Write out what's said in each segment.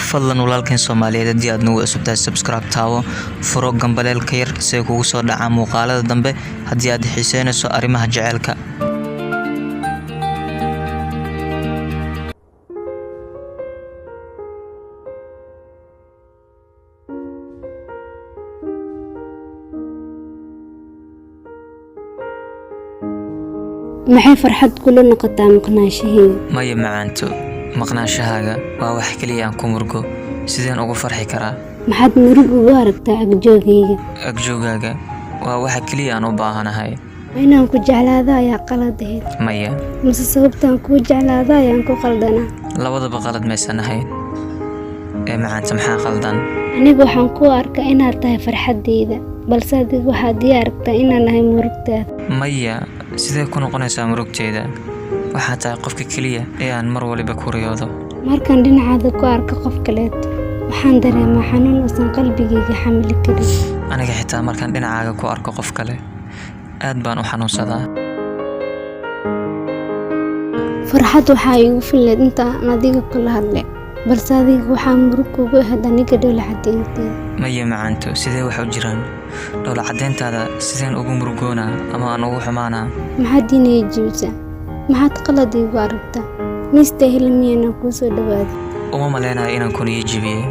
Fadlan walaalkeen Soomaaliyeed, haddii aad nagu cusub tahay, subscribe taawo, furo gambaleelka yar si ay kugu soo dhacaan muuqaalada dambe haddii aad xiiseynayso arrimaha jaceylka. Maxay farxad kula noqotaa maqnaanshahayga? Maya macaanto, maqnaanshahaaga waa wax keliya aan ku murgo. Sideen ugu farxi karaa? Maxaad murug ugu aragtaa agjoogayga? Agjoogaaga waa waxa keliya aan u baahanahay. Ma inaan ku jeclaado ayaa qalad ahayd? Maya. Mase sababtaan kuu jeclaado ayaan ku qaldanaa? Labadaba qalad maysan ahayn. Ee macaanta, maxaa qaldan? Aniga waxaan kuu arkaa inaad tahay farxaddayda, balse adiga waxaad ii aragtaa inaan ahay murugtaada. Maya, sidee ku noqonaysaa murugteeda? Waxaa tahay qofka keliya ee aan mar waliba ku riyoodo. Markaan dhinacaada ku arko qof kaleeto, waxaan dareemaa xanuun uusan qalbigayga xamili karin. Aniga xitaa markaan dhinacaaga ku arko qof kale, aad baan u xanuunsadaa. Farxad waxaa iigu filneyd inta aan adiga kula hadlay, balse adiga waxaa murug kugu ahayd aniga dhoola caddeynteeda. Maya macaanto, sidee wax u jiraan? Dhoola caddeyntaada sideen ugu murugoonaa ama aan ugu xumaanaa? Maxaad inay jibisaa? Maxaad qalad iigu aragtaa? Ma istaahili miya inaan kuu soo dhawaado? Uma maleynayo inaan ku niyo jibiyey,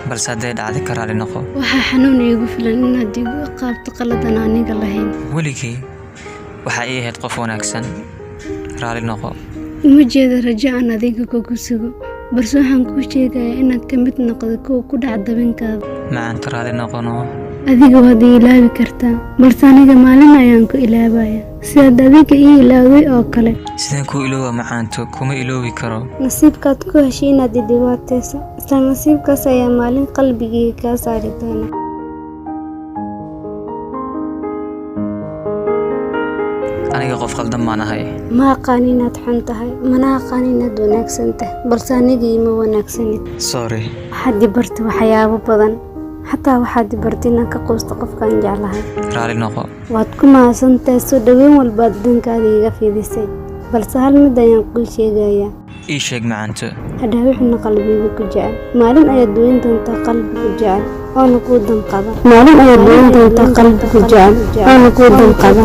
balse hadday dhacday, ka raali noqo. Waxaa xanuun iigu filan inaad igu qaabto qaladan aniga lahayn. Weligii waxaa ii ahayd qof wanaagsan. Raali noqo. Uma jeedo rajo aan adiga kugu sugo, balse waxaan kuu sheegayaa inaad ka mid noqdo kuwa ku dhaca dabinkaada. Macaanto, raali noqono. Adiga waad i ilaawi kartaa, balse aniga maalin ayaan ku ilaabaya, sidaad adiga ii ilaawday oo kale. Sideen kuu iloowa, macaanto? Kuma iloowi karo. Nasiibkaad ku heshay inaad i dhibaatayso, isla nasiibkaas ayaa maalin qalbigayga kaa saari doona. Aniga qof qaldan baan ahay. Ma aqaan inaad xun tahay, mana aqaan inaad wanaagsan tahay, balse aniga ima wanaagsanid. Sorry. Waxaad i bartay waxyaabo badan, xataa waxaad i bartay inaan ka quusto qofkaan jeclahay. Raali noqo. Waad ku mahadsan tahay soo dhoweyn walbaad dhankaada iga fidisay, balse hal mid ayaan kuu sheegayaa. Ii sheeg, macaanto. Hadhaawixina qalbiga ku jecel. Maalin ayaad weyn doontaa qalbi ku jecel oona kuu damqada. Maalin ayaad weyn doontaa qalbi ku jecel oona kuu damqada.